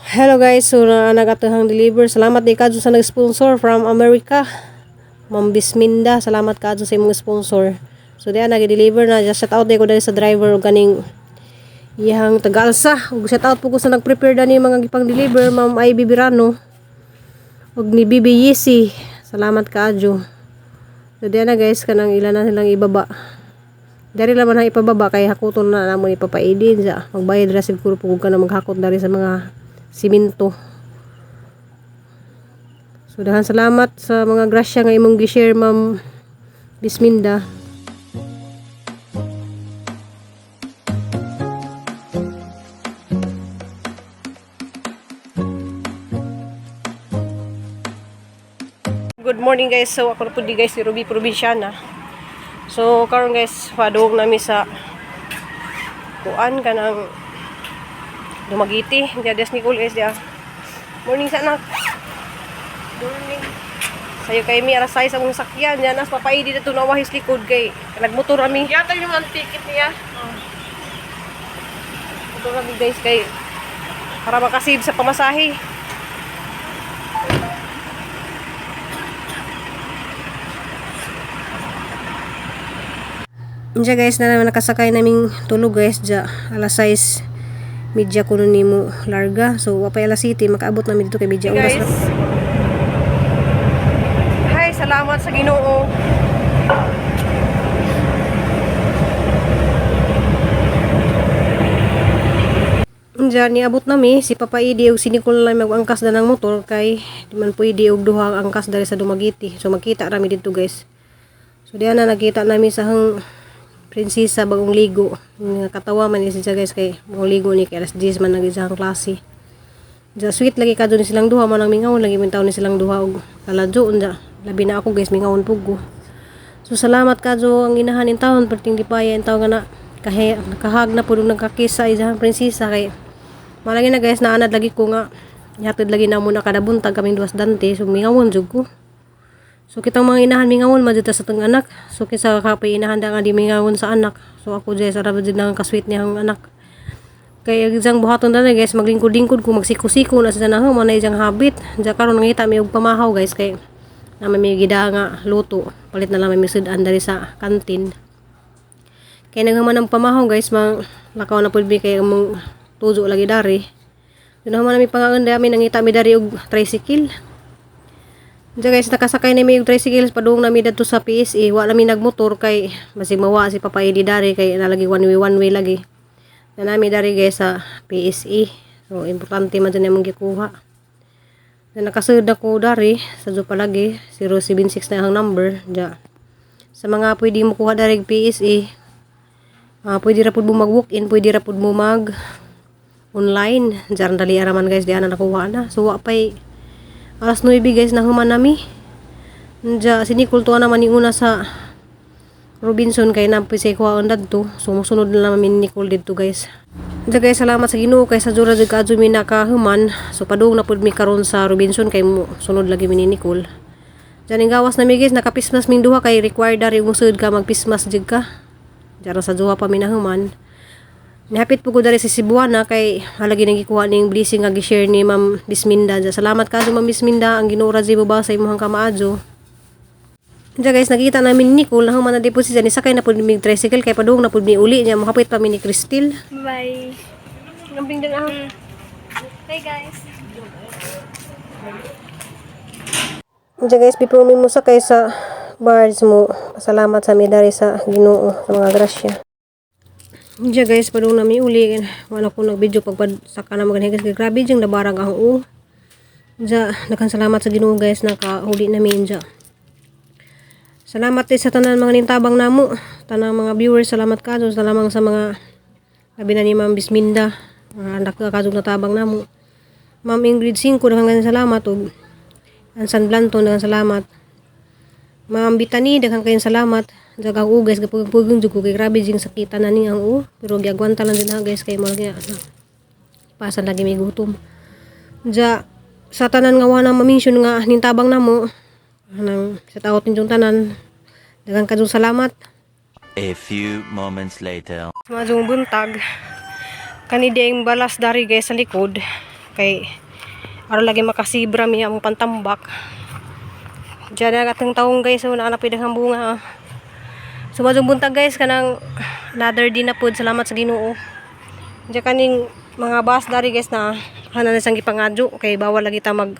Hello guys, so na nagatahang deliver. Salamat di kadto sa nag-sponsor from America. Ma'am Bisminda, salamat kadto sa imong sponsor. So diya nag-deliver na. Just shout out di ko dali sa driver ug kaning iyang tagalsa. Ug shout out po ko sa nag-prepare dani mga gipang deliver, Ma'am Ivy Birano ug ni Bibi Yisi. Salamat kaadyo. So diya na guys, kanang ila na silang ibaba. Dari lang man ang ipababa kay hakuton na namo ipapaidin sa magbayad ra siguro pug ka na maghakot dari sa mga simento. So daghan salamat sa mga grasya nga imong gi-share, Ma'am Bisminda. Good morning guys. So ako na po di guys si Ruby Provinciana. So karon guys, padung nami sa kuan kanang Dumaguete. Diya des Nicole guys diya. Morning sa anak. Morning. Sayo kay mi alas 6 among sakyan. Diya nas papaidi na tunawahis likod kay nagmotor ami. Yata yung ang ticket niya. Motor ami guys kay para makasave sa pamasahe. Diya guys, na naman nakasakay naming tulog guys diya alas 6:30 kuno nimo larga. So wa pay alas 7 makaabot namin dito kay medya oras Guys. na. Hi, salamat sa Ginoo. Diyan niabot nami si Papa Idi ug si Nicole lang mag-angkas na ng motor kay di man pwede og duha ang angkas dali sa Dumaguete. So magkita rami dito guys. So diyan na nakita nami sa hang prinsesa bagong ligo. Nga katawa man ni siya guys kay bagong ligo ni kay alas 10 man nag isang klase. Diya sweet lagi ka ni silang duha man ang mingawon lagi min ni silang duha og kaladyo unja. Labi na ako guys, mingawon pug ko. So salamat kadyo ang inahan in taon perting dipaya in taon nga na kahe, nakahag na pud og nagkakis sa isang prinsesa kay malagi na guys naanad lagi ko nga ihatid lagi na muna kada buntag kaming duas dante, so mingawon jud ko. So kitang mga inahan mingawon man jud ta sa tong anak. So kinsa kapoy inahan da nga di mingawon sa anak. So ako jud sa jud nang kasweet niyang anak. Kay ang isang buhaton dali guys, maglingkod-lingkod ko, magsiko-siko na sa na mo na isang habit. Diya karon nangita mi og pamahaw guys kay na may gida nga luto. Palit na lang may sudan dali sa kantin. Kay naghaman ang pamahaw guys, mang lakaw na pud mi kay among tuzo lagi dari. Dinaman nami pangangan dami nangita mi dari og tricycle. Diya guys, nakasakay na mi og tricycle padung nami dadto sa PSA. Wa nami nagmotor kay basig mawa si Papa Edi dari kay nalagi one way lagi. Na nami dari guys sa PSA. So importante man dyan among gikuha. Na nakasunod ako dari sa Zupa lagi 076 na ang number diya. Sa mga pwede mo kuha dari og PSA, pwede ra pud mo mag walk in, pwede ra pud mo mag online. Diyan dali ra man guys, diyan na nakuha na. So wa pay alas 9 guys na human nami. Diya si Nicole tuwa naman yung una sa Robinson kay nampoy sa kuha dadto. So musunod na naman ni Nicole didto guys. Diya guys, salamat sa Ginoo kay sa jura jud kaadyo mi nakahuman. So padung na pud mi karon sa Robinson kay mo sunod lagi mi ni Nicole. Diyan ang gawas na mi guys, nakapismas ming duha kay required dari musud ka magpismas jud ka. Diyan ra sa duha pa mi nahuman. Nihapit po ko dari sa Cebuana kay halagi nang gikuha ning blessing nga gi-share ni Ma'am Bisminda. Diyan, salamat kaadyo Ma'am Bisminda, ang Ginoo ra jud ba sa imong kamaadyo. Diyan guys, nakita namin ni Nicole na human na deposit ni sakay na pud mi tricycle kay padung na pud mi uli niya mohapit pa mi ni Cristel. Bye. Gambing din ah. Bye guys. Diyan guys, before mi mo sakay sa bars mo, pasalamat sa mi dari sa Ginoo sa mga grasya. Diyan guys, padung na mi uli, wala ko nag-video pagpad saka na magani guys, grabe jing nabarag ang u. Diyan, daghan salamat sa Ginoo guys, nakahuli na mi diyan. Salamat din sa tanan mga nintabang namo, tanang mga viewers, salamat kadyo, salamat sa mga labi na ni Ma'am Bisminda, mga anak ka kadyo natabang namo. Ma'am Ingrid 5, daghang salamat ug Ansan Blanton, daghang salamat. Ma'am Bitani, daghang kayong salamat. Daghang u guys, gapugong jud ko kay grabe jing sakitan na ni ang u, pero giagwanta lang din ha guys kay mo lagi na. Pasan lagi may gutom. Diya sa tanan nga wala ma-mention nga nintabang namo, anang sa tawot ninyong tanan, daghang kadyong salamat. A few moments later. Madyong buntag. Kani di ang balas dari guys sa likod. Kay aron lagi makasibra mi among pantambak. Diyan na atong taong guys, so naa na pud daghang bunga. Ah. So maayong buntag guys, kanang another day na pud, salamat sa Ginoo. Diyan kaning mga bus dari guys na ana na siyang gipangadyo kay bawal lagi ta mag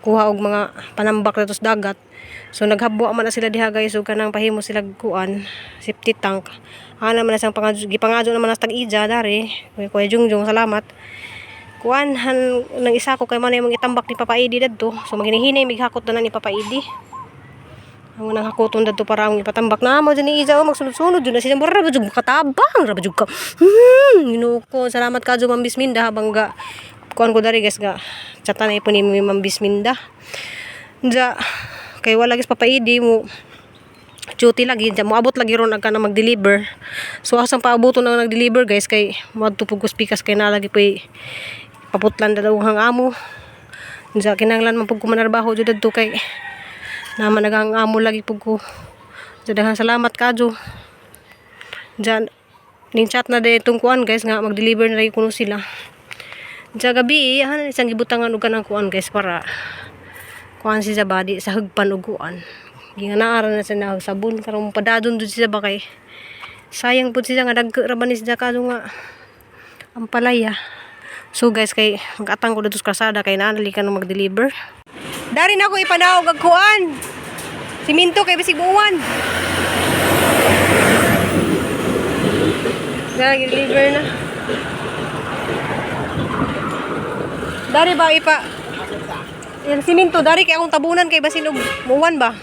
kuha og mga panambak didto sa dagat. So naghabwa man na sila diha guys, ug kanang pahimo sila kuan safety tank. Ana man na siyang pangadyo, gipangadyo naman na sa tag-ija dari. Kuya Kuya Jungjung, salamat. Kuan han nang isa ko kay man imong itambak ni Papa Edi dadto. So maghinay mighakot na ni Papa Edi. Ang unang hakoton dadto para ang ipatambak na mo ni Iza, oh, magsunod-sunod jud na siya, mura ba jud katabang ra ba jud ka. Ginoo ko, salamat ka Ma'am Bisminda habang ga kuan ko dari guys, ga chatan na ipo ni Ma'am Bisminda. Nja kay wala gis Papa Edi mo duty lagi dyan, moabot lagi ron ang kanang mag-deliver. So asang paaboto nang nag-deliver guys, kay moadto pug pikas kay nalagi po'y paputlan na daw ang amo. Nja kinahanglan man pug ko manarbaho jud adto kay naman nagang amo lagi pug ko. So daghang salamat kadyo. Diyan ning chat na day itong kuan guys nga mag-deliver na lagi kuno sila. Diyan gabi han isang gibutangan og kanang kuan guys para kuan si badi sa hugpan og kuan. Ginganaara na siya na sabon karon padadon jud siya ba kay sayang pud siya nga dagko ra ba ni siya kadto nga ang palaya. So guys kay magatang ko dito sa kalsada kay naanali ka nang mag-deliver. Dari na ako ipanaog ang kuan. Siminto kay bisig buwan. Dari deliver na. Dari ba ipa yung siminto dari kay akong tabunan kay basin og muwan ba?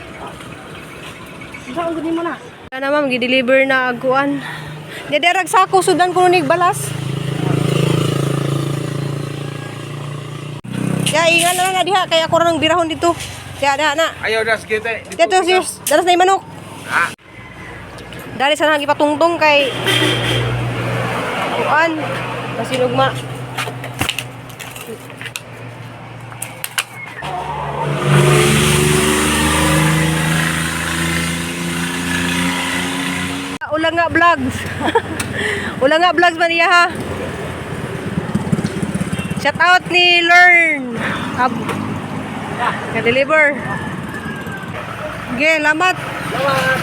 Saan gud nimo na? Ana ma'am, gi-deliver na ag kuan. Diderag sako sudan kuno nig balas. Ya ingan na na diha kay ako ra nang birahon dito. Ya diha na. Ayaw das kita. Dito sis, daras na yung manok. Dari sa nang ipatungtong kay kuan basin ugma. Ula nga vlogs. Ula nga vlogs man iya ha. Shout out ni Learn. Ab. Ka-deliver. Okay, lamat. Salamat.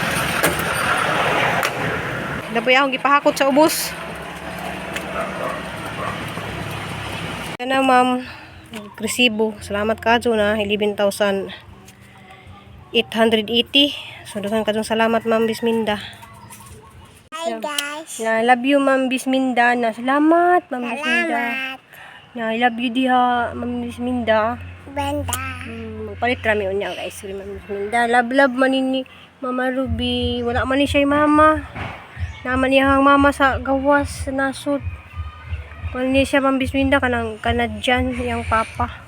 Dapoy akong gipahakot sa ubos. Yan na ma'am. Resibo. Salamat kadyo na 11,880. So daghan kadyong salamat ma'am Bisminda. Hi guys. Na love you ma'am Bisminda. Na salamat ma'am Bisminda. Salamat. Na I love you diha ma'am Bisminda. Banda. Magpalit rami unya guys. Sorry ma'am Bisminda. Love love man ni Mama Ruby. Wala man ni siya mama. Naman niya ang mama sa gawas sa nasod. Kung ni siya ma'am Bisminda kanang Canadian iyang papa.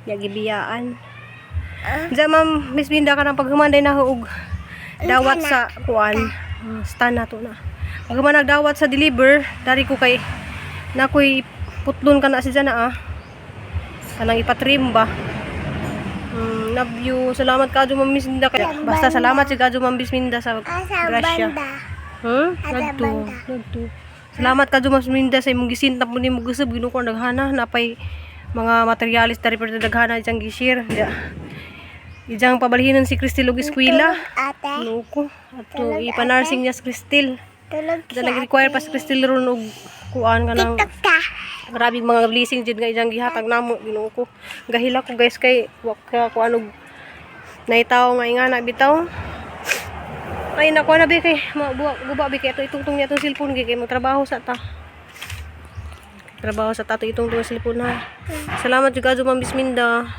Niya gibiyaan. Diyan ma'am Bisminda kanang paghumanday na og dawat sa kuan. Stand na to na. Paghuman nagdawat sa deliver, dari ko kay nakoy putlon ka na si Jana ah. Kanang ipatrim ba. Love you. Salamat ka Ma'am Bisminda. Kaya, basta salamat si Kadyo Ma'am Bisminda sa Asa grasya. banda. Hmm? Asa Nagto. banda. Nagto. Salamat ka Ma'am Bisminda sa imong gisinta mo nimo gusab Ginoo ko naghana napay mga materialis dari pero daghana ijang gi-share. Ja. Ijang pabalhinan si Cristel og eskwela. Tulog ate. Ginoo ko. Ato ipa-nursing niya si Cristel. Tulog Da siya. nag-require pa si Cristel ron og kuan kanang TikTok ka. grabe mga blessing jud nga ijang gihatag namo Ginoo ko. Gahila ko guys kay wa ka kuan og naitaw nga ingana bitaw. Ay nakuha na bi kay mabuwa guba bi kay ato itungtong niya atong cellphone kay magtrabaho sa ta. Trabaho sa tato itungtong ang cellphone ha. Salamat jud kadyo Ma'am Bisminda.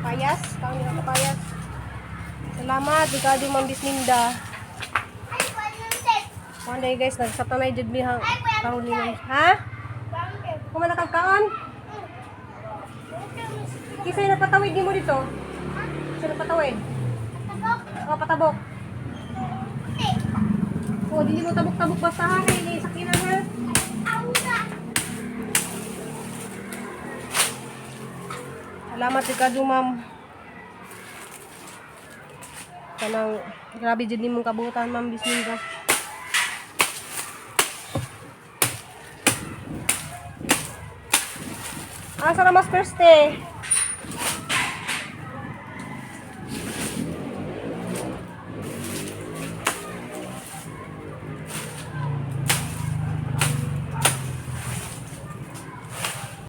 Kapayas, kaon nila kapayas. Salamat, ikaw Ma'am Bisminda. Ay, panuntit. One day guys, nagsatanay jud mi hang Ay, kuya, karon ni kuya. Ma'am. Ha? Panuntit. Kuman na kag kaon? Kisay na patawid nimo dito? Kisay na patawid? Patabok. O patabok. O dili mo tabok-tabok basta ha kay ni sakinan ha. Aura. Salamat ikaw ma'am. Kanang grabe jud nimong kabutan ma'am Bisminda. Asa na mas first eh?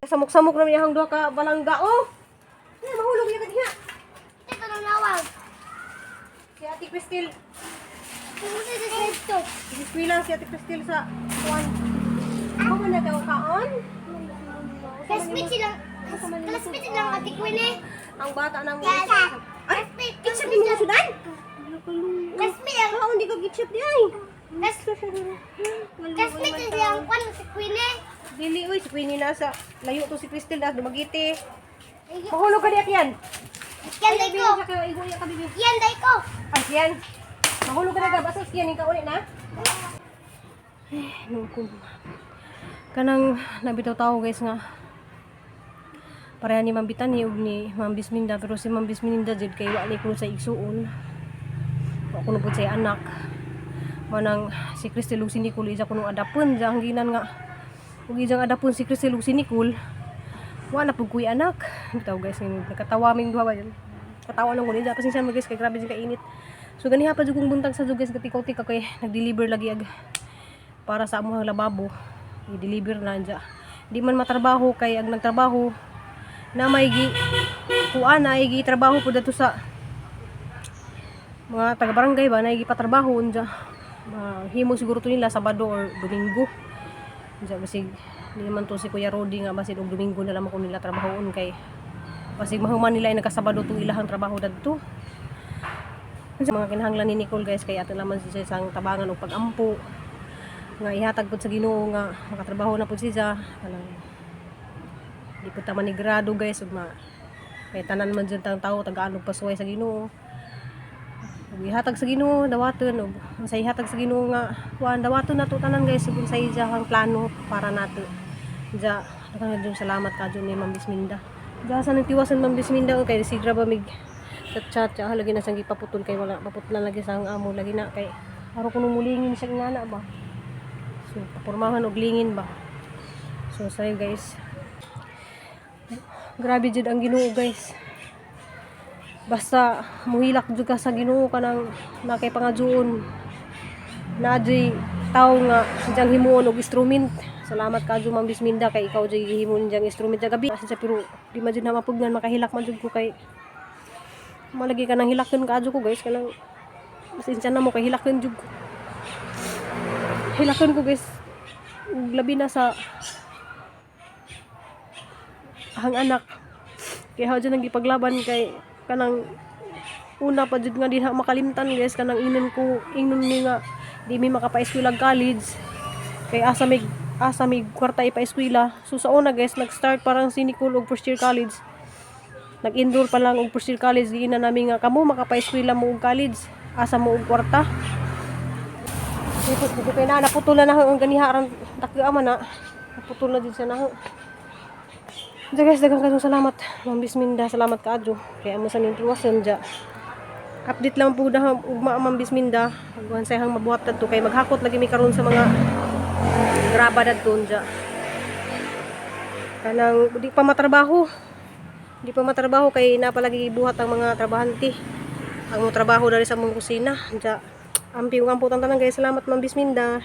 Samok-samok na niya ang duha ka balangga oh. Ay, mahulog niya kaniya. Ito na nawag. Si Ate Cristel, Pumunta sa dito. eskwela si Ate Cristel sa kuan. Ako man na daw kaon. Classmate silang, classmate silang Ate Queen eh. Ang bata ng Kaya, Ay, ketchup ni mo sudan. Classmate ang, Kaon di ko ketchup di ay. classmate silang kwan si Queen eh. Dili uy, si Queenie nasa layo to si Cristel das Dumaguete. Mahulog ka diyak yan. Yan day ko. Igo ya ka bibi. Yan day ko. Ay, yan. Mahulog ka na ka. Basta siyan ka ulit na. Ay, nungkong. Kanang nabitaw tao guys nga. Pareha ni Ma'am Bitani ug ni Ma'am Bisminda pero si Ma'am Bisminda jud kay wa ni kuno sa igsuon. Wa kuno pud sa anak. Manang si Cristel ug si Nicole isa kuno adapon sa hangginan nga ug isang adapon si Cristel ug si Nicole wa na pud kuy anak. Bitaw guys, nakatawa ming duha ba yun. Katawa lang ko niya. Pasensya mo guys kay grabe jud kainit. So ganiha pa jud kong buntag sa jud guys gatikaw-tika kay nag-deliver lagi ag para sa among lababo. I-deliver na dya. Di man matrabaho kay ag nagtrabaho na may gi kuan na gi trabaho pud adto sa mga taga barangay ba na gipatrabaho unja. Himo siguro to nila Sabado or Domingo. Unja basig di man to si Kuya Rody nga basin og Domingo na lamang ko nila trabahoon kay basig mahuman nila ay nagkasabado tong ilahang trabaho dadto. Sa mga kinahanglan ni Nicole guys kay ato naman siya isang tabangan og pagampo nga ihatag pud sa Ginoo nga makatrabaho na pud siya kanang di pud ta manigrado guys ug ma kay tanan man jud tang tawo tagaan og pasuway sa Ginoo ug ihatag sa Ginoo dawaton ug sa ihatag sa Ginoo nga kuan dawaton nato tanan guys ug sa iyang plano para nato ja daghan jud salamat kadyo ni Ma'am Bisminda ja sa nang tiwasan Ma'am Bisminda kay sigra ba mig chat chat lagi na sang gipaputol kay wala maputlan lagi sa ang amo lagi na kay aro kuno mulingin siya ingana ba so papurmahan og lingin ba so sayo guys grabe jud ang Ginoo guys basta muhilak jud ka sa Ginoo kanang nakay pangajuon naa juy tawo nga diyang himuon og instrument salamat kadyo Ma'am Bisminda kay ikaw jud gihimon diyang instrument sa gabi Pasensya, pero di man jud na mapugnan makahilak man jud ko kay malagi ka nang hilakan kaadyo ko guys kanang pasensya na mo kay hilakan jud ko hilakan ko guys Ug labi na sa ang anak kay how jud ang gipaglaban kay kanang una pa jud nga dinha makalimtan guys kanang ingnon ko ingnon mi nga di mi makapaeskwela college kay asa may kwarta ipaeskwela so sa una guys nag-start parang si Nicole og first year college nag-enroll pa lang og first year college giina namin nga kamo makapaeskwela mo og college asa mo og kwarta. Ipot ko kay na naputol na ang ganiha aron dakyo ama na naputol na jud siya na. Diya guys, daghang kayong salamat. Ma'am Bisminda, salamat kaadyo. Kaya mo sa niyong tuwasan dya. Update lang po na ugma Ma'am Bisminda. Agwan sa ihang mabuhat tadto kay maghakot lagi mi karon sa mga graba dadto dya. Kanang di pa matrabaho. Di pa matrabaho kay napalagi buhat ang mga trabahante. Ang mo trabaho dali sa mong kusina. Dya. Ampi ug ampo tanan guys. Salamat Ma'am Bisminda.